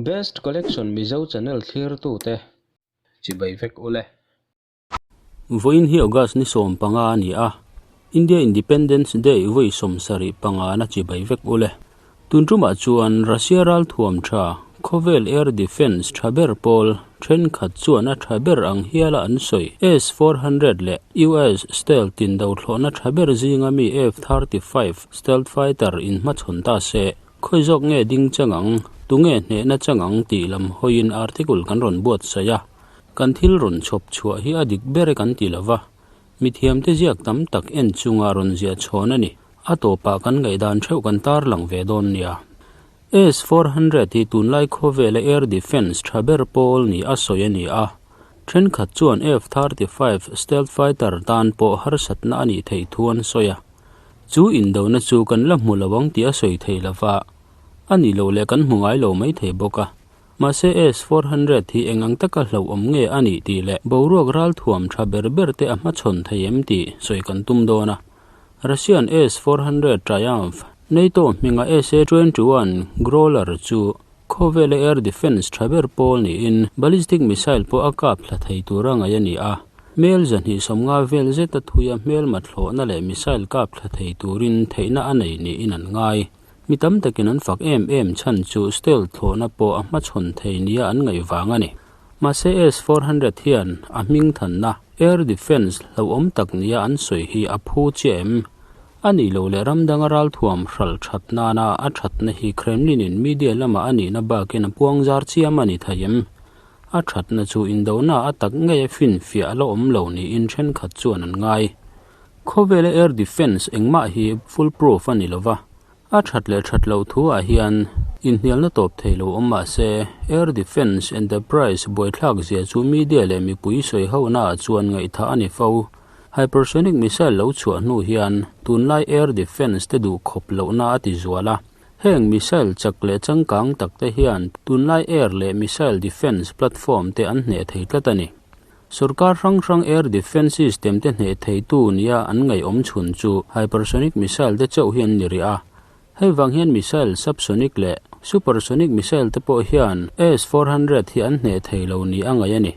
Best Collection Mizo channel thlirtute chibai vek ule. Vawiin hi August ni 15 a ni a, India Independence Day vawi 75 na chibai vek ule. Tun tumah chuan Russia ralthuam tha, khawvel air defence tha ber pawl thenkhat chuan a tha ber ang hiala an sawi S-400 leh US stealth in do thlawhna tha ber zinga mi F-35 stealth fighter inhmachhawn ta se. Khawi zawk nge ding chang ang, tunge hnehna chang ang tih lam hawiin article kan rawn buatsaih a, kan thil rawn chhawp chhuah hi a dik ber e kan ti lo va, mithiamte ziak tam tak en chunga rawn ziah chhawn a ni. A tawpah kan ngaihdan theuh kan tarlang ve dawn nia. S-400 hi tunlai khawvela air defence tha ber pawl ni a sawi a ni a, thenkhat chuan F-35 stealth fighter tan pawh harsatna a nih theih thu an sawi a. Chu indona chu kan la hmu lo ang tih a sawi thei lo va, a nih loh leh kan hmu ngai lo mai thei bawk a. Mahse S-400 hi eng ang taka hlauhawm nge a nih tih leh boruak ralthuam tha ber ber te a hmachhawn thei em tih sawi kan tum dawn a. Russian S-400 Triumph, NATO hminga SA-21 Growler chu khawvela air defence tha ber pawl niin ballistic missile pawh a kap hla thei tura ngaih a ni a. Mel 250 vel zeta thuia hmelma thlawhna leh missile kap hla thei turin theihna a nei niin an ngai. Mi tam takin an fak em em chhan chu stealth thlawhna pawh a hmachhawn thei nia an ngaih vang a ni. Mahse S-400 hian a hming thanna air defence hlauhawm tak nia an sawi hi a phu chiah em? A nih loh leh ram danga ralthuam hral that nana a thatna hi Kremlin-in media lama a nihna bakin a puang zar chiam a ni thei em? A thatna chu indona a tak ngei a finfiah a la awm lo niin thenkhat chuan an ngai. Khawvela air defence engmah hi foolproof a ni lova, a that leh that loh thu ah hian inhnialna tawp thei lo awm mah se air defence enterprise buaithlak zia chu media leh mipui sawi hona ah chuan ngaihthah a ni fo. Hypersonic missile lo chhuah hnu hian tunlai air defence te duh khawp lohna a ti zual a. Heng missile chak leh changkang tak te hian tunlai air leh missile defence platform te an hneh thei tlat a ni. Sorkar hrang hrang air defence system te hneh theitu nia an ngaihawm chhun chu hypersonic missile te chauh hi an ni rih a. Hei vang hian missile subsonic leh supersonic missile te pawh hian S-400 hi an hneh thei lo ni a ngaih a ni.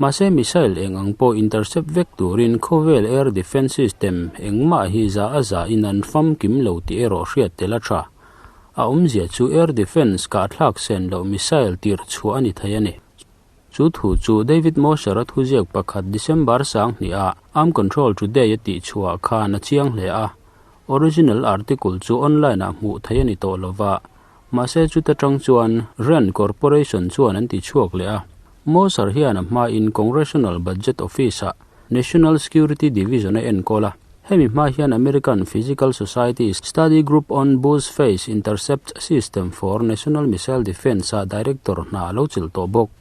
Mahse missile eng ang pawh intercept vek turin khawvel air defence system engmah hi za a za in an famkim lo tih erawh hriat tel a tha. A awmzia chu air defence kahthlak sen loh missile tirh chhuah a ni thei a ni. Chu thu chu David Mosher-a thuziak pakhat December 2000-a Arm Control Today a tih chhuah khan a chiang hle a. Original article chu online-ah hmuh theih a ni tawh lova, Mahse chuta tang chuan Rand Corporation chuan an ti chhuak leh a. Moser hian a hmain Congressional Budget Office-ah National Security Division a enkawl a. Hemi hma hian American Physical Society Study Group on Boost Phase Intercept System for National Missile Defense-ah director hna a lo chilh tawh bawk.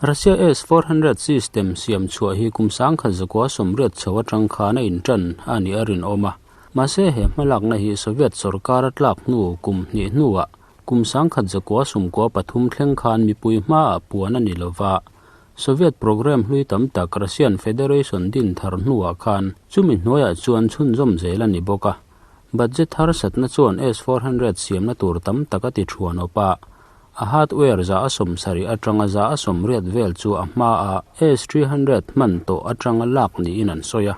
Russia S-400 system siam chhuah hi kum 1980 chho atang khan a intan a nih a rinawm a. Mahse he hmalakna hi Soviet sorkar a tlak hnu kum hnih hnuah kum 1993 thleng khan mipui hmaah puan a ni lova, Soviet program hlui tam tak Russian Federation din thar hnuah khan chumi hnuaiah chuan chhunzawm zel a ni bawk a. Budget harsatna chuan S-400 siamna tur tam tak a ti thuan awp a, a hardware 170 atanga 180 vel chu a hmaa S-300 hman tawh atanga lak niin an sawi a.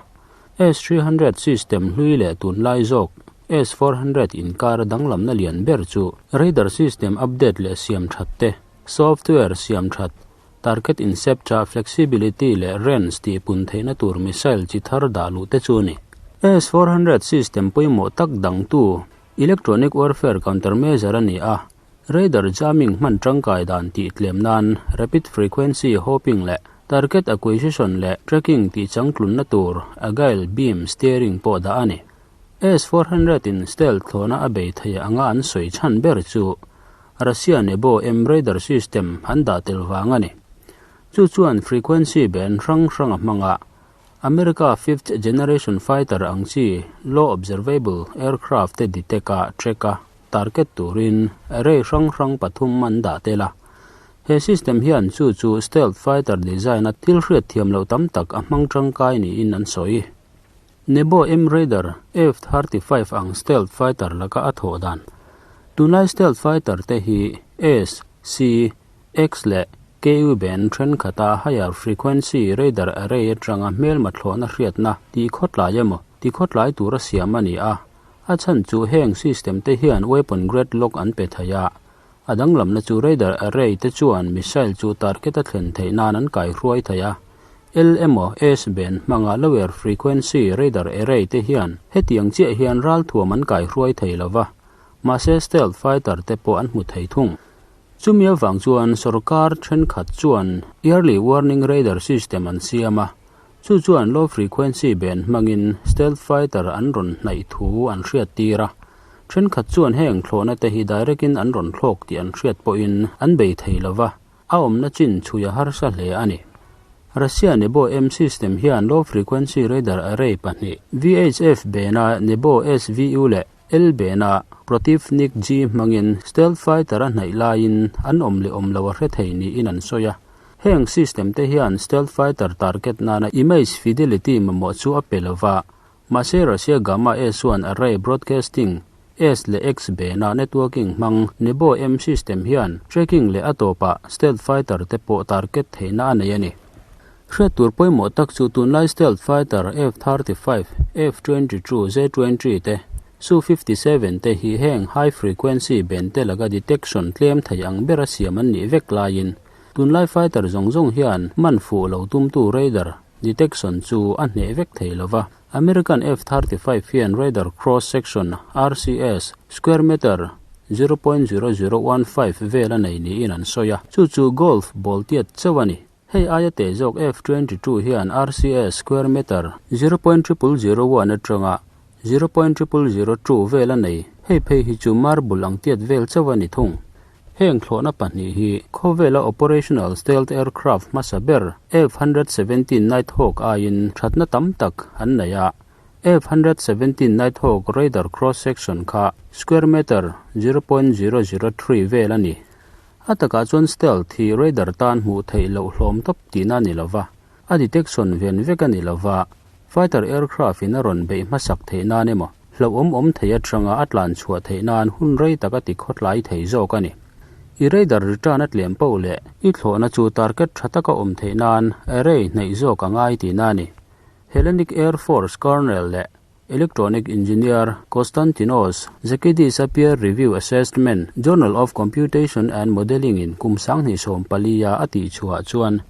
S-300 system hlui leh tunlai zawk S-400 inkar danglamna lian ber chu radar system update leh siam that te, software siam that, target inceptor flexibility leh range tih pun theihna tur missile chi thar dah luh te chu a ni. S-400 system pawimawh tak dangtu electronic warfare countermeasure a ni a, Radar jamming hman tangkai dan tih tlem nan rapid frequency hopping leh target acquisition leh tracking tih changtlunna tur agile beam steering pawh dah a ni. S-400 in stealth thlawhna a bei thei anga an sawi chhan ber chu Russia Nebo M radar system an dah tel vang a ni. Chu chuan frequency band hrang hrang a hmang a, America fifth generation fighter ang chi low observable aircraft te detect a, track a, target turin array hrang hrang pathum an dah tel a. He system hian chu chu stealth fighter design a thil hriat thiam loh tam tak a hmang tangkai niin an sawi. Nebo M Raider F-35 ang stealth fighter laka a thawh dan. Tunlai stealth fighter te hi S, C, X leh Ku band thenkhat a higher frequency radar array atanga hmelma thlawhna hriatna tih khawtlai emaw ti khawtlai tura siam a ni a. A chhan chu heng system te hian weapon grade lock an pe thei a. A danglamna chu radar array te chuan missile chu target a thlen theih nan an kaihruai thei a. L emaw S band hmanga lower frequency radar array te hian hetiang chiah hian ralthuam an kaihruai thei lova, mahse stealth fighter te pawh an hmu thei thung. Chumi avang chuan sorkar thenkhat chuan early warning radar system an siam a, chu chuan low frequency band hmangin stealth fighter an rawn hnaih thu an hriattir a. Thenkhat chuan heng thlawhna te hi direct in an rawn thlawk tih an hriat pawhin an bei thei lova, a awmna chin chhui a harsa hle a ni. Russia Nebo M system hian low frequency radar array pahnih, VHF band-a Nebo SVU leh L band-a Protivnik G hmangin stealth fighter a hnaih laiin an awm leh awm lo a hre thei niin an sawi a. Heng system te hian stealth fighter target nana image fidelity mamawh chu a pe lo va, mahse Russia Gamma S-1 array broadcasting S leh X band-a networking hmang Nebo M system hian tracking leh a tawpah stealth fighter te pawh target theihna a nei a ni. Hriat tur pawimawh tak chu tunlai stealth fighter F-35, F-22, J-20 te, Su-57 te hi heng high frequency band te laka detection tlem thei ang bera siam an nih vek laiin tunlai fighter zawng zawng hian man fuh lo tumtu radar detection chu a hneh vek thei lova. American F-35 hian radar cross section, RCS, square meter 0.0015 vel a nei niin an sawi a, chu chu golf ball tiat chauh a ni. Hei aia teh zawk F-22 hian RCS square meter 0.0001 atanga 0.0002 vel a nei. Hei phei hi chu marble ang tiat vel chauh a ni thung. Heng thlawhna pahnih hi khawvela operational stealth aircraft hmasa ber F-117 Nighthawk aiin thatna tam tak an nei a. F-117 Nighthawk radar cross section kha square meter 0.003 vel a ni. A takah chuan stealth hi radar tan hmuh theih loh hlawm tawp tihna a ni lova, a detection ven vek a ni lova, fighter aircraft in a rawn beih hmasak theih nan emaw, hlauhawm awm thei atanga a tlan chhuah theih nan hun rei tak a ti khawtlai thei zawk a ni. I radar return a tlem poh leh i thlawhna chu target tha taka awm theih nan array hnaih zawk a ngai tihna a ni. Hellenic Air Force Colonel leh Electronic Engineer Konstantinos Zikidis a peer review assessment Journal of Computation and Modelling in kum 2014 a a tih chhuah chuan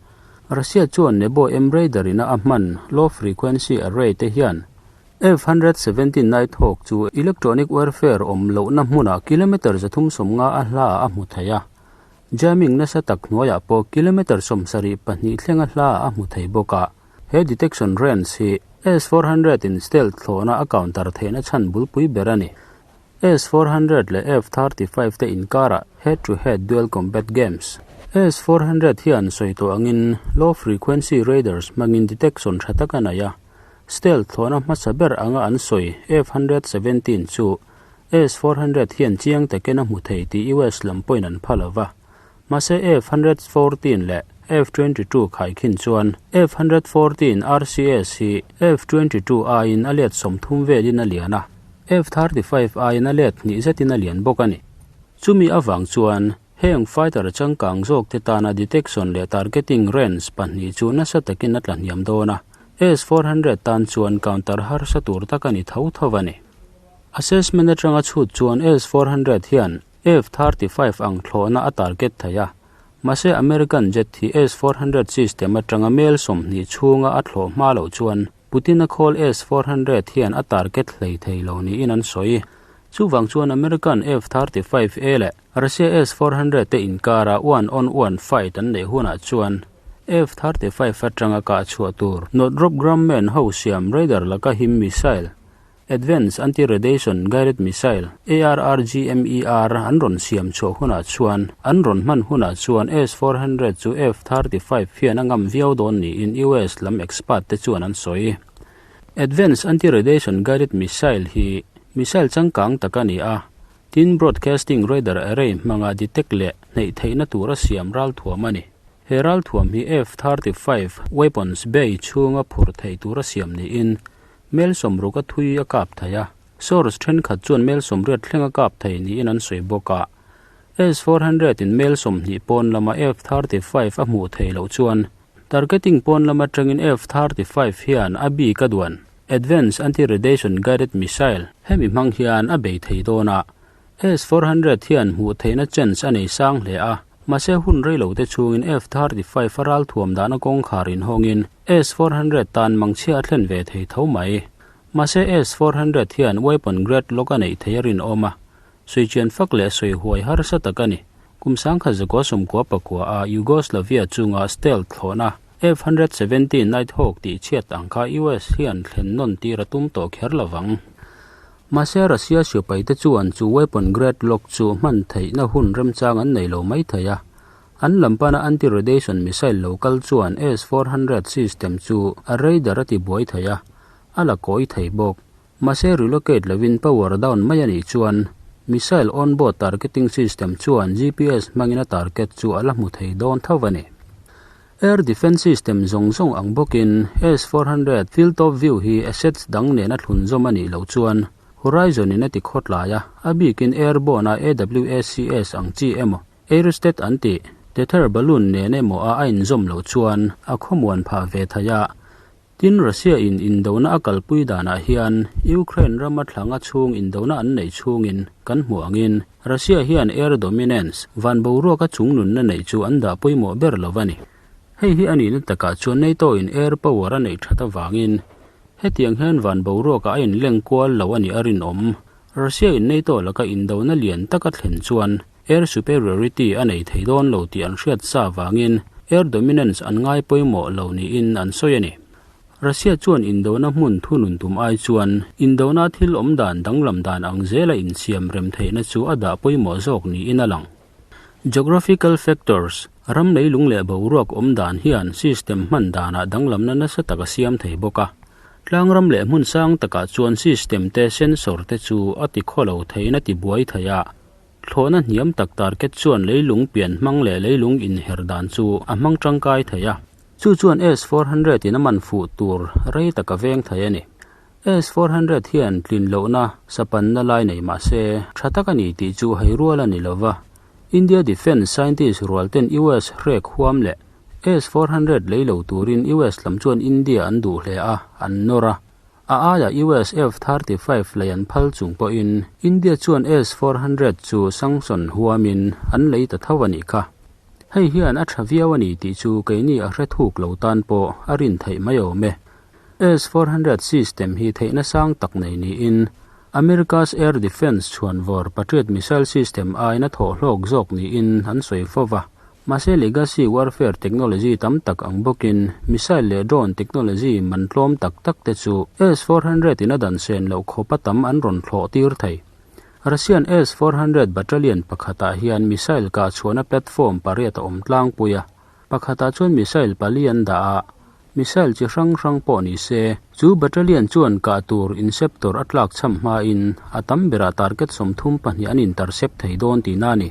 Russia chuan Nebo M radar ina a hman low frequency array te hian F-117 Nighthawk chu electronic warfare awm lohna hmunah kilometre 350 a hla a hmu thei a, jamming nasa tak hnuaiah pawh kilometre 72 thlenga hla a hmu thei bawk a. He detection range hi S-400 in stealth thlawhna a counter theihna chhan bulpui ber a ni. S-400 leh F-35 te inkarah head-to-head dual combat games. S-400 hian sawi tawh angin low frequency radars hmangin detection tha tak a nei a. Stealth thlawhna hmasa ber anga an sawi F-117 chu S-400 hian chiang takin a hmu thei tih US lam pawhin an pha lova. Mahse F-114 leh F-22 khaikhin chuan F-114 RCS hi F-22 aiin a let 30 velin a lian a, F-35 aiin a let hnih zetin a lian bawk a ni. Chumi avang chuan heng fighter changkang zawk te tana detection leh targeting range pahnih chu nasa takin a tla hniam dawn a, S-400 tan chuan counter harsa tur tak a ni tho tho a ni. Assessment atanga chhut chuan S-400 hian F-35 ang thlawhna a target thei a, mahse American jet hi S-400 system atanga mel 20 chhunga a thlawh hma loh chuan Putin-a khawl S-400 hian a target hlei thei lo niin an sawi. Chuvang chuan American F-35A leh Russia S-400 te inkara one on one fight an neih hunah chuan F-35 atanga kah chhuah tur Northrop Grumman ho siam radar laka him missile Advanced Anti-Radiation Guided Missile, ARRGMER, an rawn siam chhuah hunah chuan an rawn hman hunah chuan S-400 chu F-35 hian a ngam viau dawn niin US lam expert te chuan an sawi. Advanced Anti-Radiation Guided Missile hi missile changkang tak a ni a, tin broadcasting radar array hmanga detect leh hneih theihna tura siam ralthuam a ni. He ralthuam hi F-35 weapons bay chhunga phur theih tura siam niin Mel sawmruk a thui a kap thei a, source thenkhat chuan mel sawmriat thleng a kap thei niin an sawi bawk a. S-400 in mel 20 pawn lama F-35 a hmuh theih loh chuan targeting pawn lam atangin F-35 hian a bik a duan, Advanced Anti-Radiation Guided Missile, hemi hmang hian a bei thei dawn a. S-400 hian hmuh theihna chance a nei sang hle a, mahse hun rei lo te chhungin F-35 a ralthuam dahna kawngkhar inhawngin S-400 tan mangchhia a thlen ve thei tho mai. Mahse S-400 hian weapon grade lock a neih thei a rinawm a, Suichian fak leh sawi huai harsa tak a ni. Kum sangkhat zakua sawmkua pakua a Yugoslavia chunga stealth thlawhna F-117 Nighthawk tih chhiat ang kha US hian thlen nawn tir a tum tawh kher lo vang. Mahse Russia sipaite chuan chu weapon grade lock chu hman theihna hun remchang an nei lo mai thei a. An lam pana anti-radiation missile lo kal chuan S-400 system chu a radar a tibuai thei a, a la kawi thei bawk. Mahse relocate lovin power down mai a nih chuan missile on-board targeting system chuan GPS hmangin a target chu a la hmu thei dawn tho a ni. Air defence system zawng zawng ang bawkin S-400 field of view hi assets dang nena thlunzawm a nih loh chuan Horizon in a ti khawtlai a, a bikin airborne a AWACS ang chi emaw aerostat an tih tether balloon nen emaw a a inzawm loh chuan a khawmuan phah ve thei a. Tin, Russia in indona a kalpui danah hian Ukraine rama thlanga chhung indona an neih chhungin kan hmuh angin Russia hian air dominance, van boruaka chungnunna neih chu an dah pawimawh ber lo a ni. Hei hi a nihna takah chuan NATO in air power a neih that avangin hetiang hian van boruakah a inleng kual lo a nih a rinawm. Russia in NATO laka indona lian taka thlen chuan air superiority a nei thei dawn lo tih an hriat sa avangin air dominance an ngai pawimawh lo niin an sawi a ni. Russia chuan indona hmun thunun tum ai chuan indona thil awm dan danglam dan ang zela insiam rem theihna chu a dah pawimawh zawk niin a lang. Geographical factors, ram leilung leh boruak awm dan hian system hman danah danglamna nasa tak a siam thei bawk a. Tlangram leh hmun sang takah chuan system te sensor te chu a ti khawlo theiin a ti buai thei a. Thlawhna hniam tak target chuan leilung pian hmang leh leilung inher dan chu a hmang tangkai thei a. Chu chuan S-400 in a man fuh tur rei tak a veng thei a ni. S-400 hian tlin lohna sapanna lai nei mah se tha tak a ni tih chu hei rual a ni lo va. India Defence Scientist rual ten US hrek huam leh S-400 lei lo turin US lam chuan India an duh hle a, an nawr a. A aiah US F-35 lei an phal chung pawhin India chuan S-400 chu sanction huamin an lei ta tho a nih kha. Hei hian a tha viau a ni tih chu keini a hre thuk lo tan pawh a rin theih mai awm e. S-400 system hi theihna sang tak nei niin America's Air Defence chhuanvawr Patriot missile system aiin a thawhhlawk zawk niin an sawi fo va. Mahse legacy warfare technology tam tak ang bawkin missile leh drone technology man tlawm tak tak te chu S-400 in a dan sen loh khawpa tam an rawn thlawh tir thei. Russian S-400 battalion pakhatah hian missile kah chhuahna platform pariat a awm tlangpui a, pakhatah chuan missile pali an dah a, missile chi hrang hrang pawh ni se, chu battalion chuan kah tur inceptor a tlak cham hmain a tam berah target 32 an intercept thei dawn tihna a ni.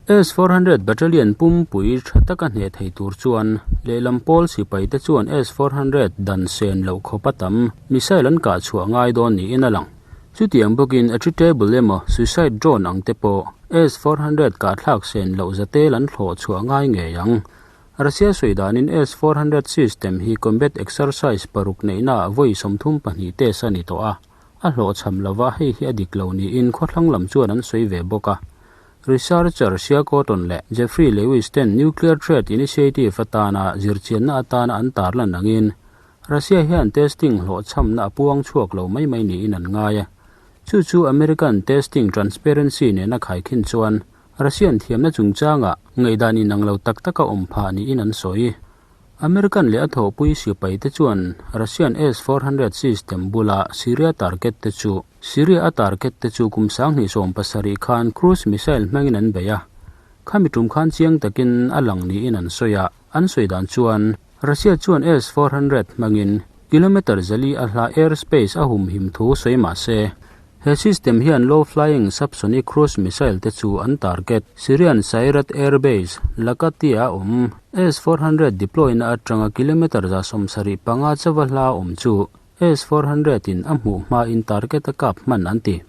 S-400 battalion pumpui tha taka hneh thei tur chuan lehlam pawl sipai te chuan S-400 dan sen loh khawp a tam missile an kah chhuah ngai dawn niin a lang. Chutiang bawkin attritable emaw suicide drone ang te pawh S-400 kah thlak sen loh zatel an thlawh chhuah ngai ngei ang. Russia sawi danin S-400 system hi combat exercise paruk neihnaah vawi 32 test a ni tawh a, a hlawhchham lova hei hi a dik lo niin khawthlang lam chuan an sawi ve bawk a. Researcher Sia Cotton leh Jeffrey Lewis ten Nuclear Threat Initiative atana zirchianna atana an tarlan angin Russia hian testing hlawhchhamna a puang chhuak lo mai mai niin an ngai a. Chu chu American testing transparency nena khaikhin chuan Russian thiamna chungchangah ngaihdan inang lo tak taka awm phah niin an sawi. American leh a thawhpui sipai te chuan Russian S-400 system bula Syria target te chu Syria a target te chu kum 2017 khan cruise missile hmangin an bei a. Khami tum khan chiang takin a lang niin an sawi a, an sawi dan chuan Russia chuan S-400 hmangin kilometre zali a hla airspace a humhim thu sawi mah se, he system hian low flying subsonic cruise missile te chu an target Syrian Shayrat Air Base, Latakia a awm. S-400 deploy na atanga kilometre 75 chawa hla awm chu S-400 in a hmuh hmain target a kap hman an ti.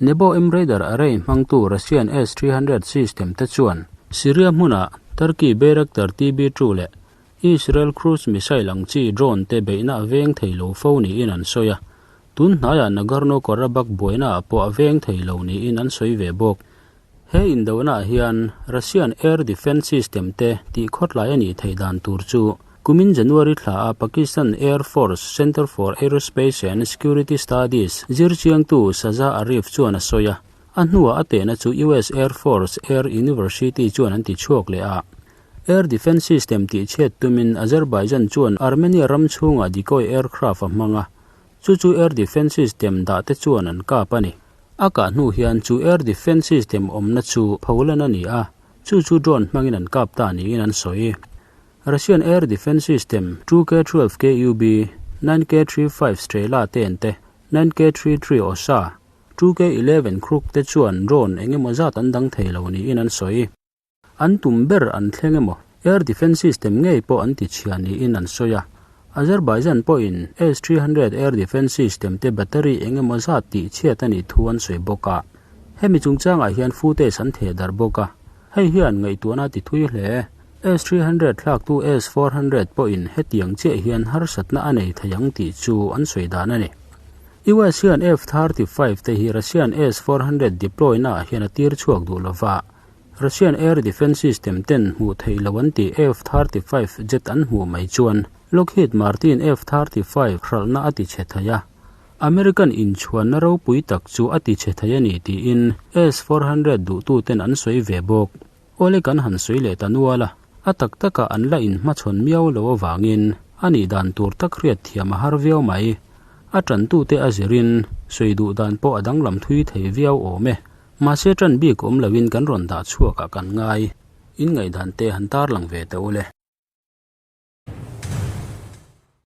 Nebo-M radar array hmangtu Russian S-300 system te chuan Syria hmuna Turkey Bayraktar TB2 leh Israel cruise missile ang chi drone te beihna a veng thei lo fo niin an sawi a, tun hnaiah Nagorno-Karabakh buaina ah pawh a veng thei lo niin an sawi ve bawk. He indona ah hian Russian air defence system te tih khawtlai a nih theih dan tur chu kumin January thla a Pakistan Air Force Centre for Aerospace and Security Studies zirchiangtu Saza Arif chuan a sawi a, a hnuah a tehna chu US Air Force Air University chuan an ti chhuak leh a. Air defence system tih chhiat tumin Azerbaijan chuan Armenia ram chhungah decoy aircraft a hmang a, Chu chu air defence system dah te chuan an kap a ni. A kah hnu hian chu air defence system awmna chu pholan a ni a, chu chu drone hmangin an kap ta niin an sawi. Russian air defence system 2K-12 KUB, 9K-35 Strela ten te, 9K-33 Osa, 2K-11 Kruk te chuan drone eng emaw zat an dang thei lo niin an sawi. An tum ber an thleng emaw, air defence system ngei pawh an ti chhia niin an sawi a. Azerbaijan pawhin S-300 air defence system te battery eng emaw zat tih chhiat a nih thu an sawi bawk a. Hemi chungchangah hian footage an theh darh bawk a. Hei hian ngaihtuahna a ti thui hle. S-300 thlaktu S-400 pawhin hetiang chiah hian harsatna a nei thei ang tih chu an sawi dan a ni. US hian F-35 te hi Russian S-400 deploy naah hian a tir chhuak duh lova. Russian air defence system ten hmuh theih loh an tih F-35 jet an hmuh mai chuan Lockheed Martin F-35 hralhna a ti chhe thei a, American inchhuanna ropui tak chu a ti chhe thei a ni tiin S-400 duhtuten an sawi ve bawk. Awle kan han sawi leh ta nual a, a tak takah an la inhmachhawn miau lo avangin a nih dan tur tak hriat thiam a har viau mai. A tantute a zirin sawi duh dan pawh a danglam thui thei viau awm e. Mahse ṭan bik awm loin kan rawn dah chhuakah kan ngai. In ngaihdan te han tarlang ve teh u le.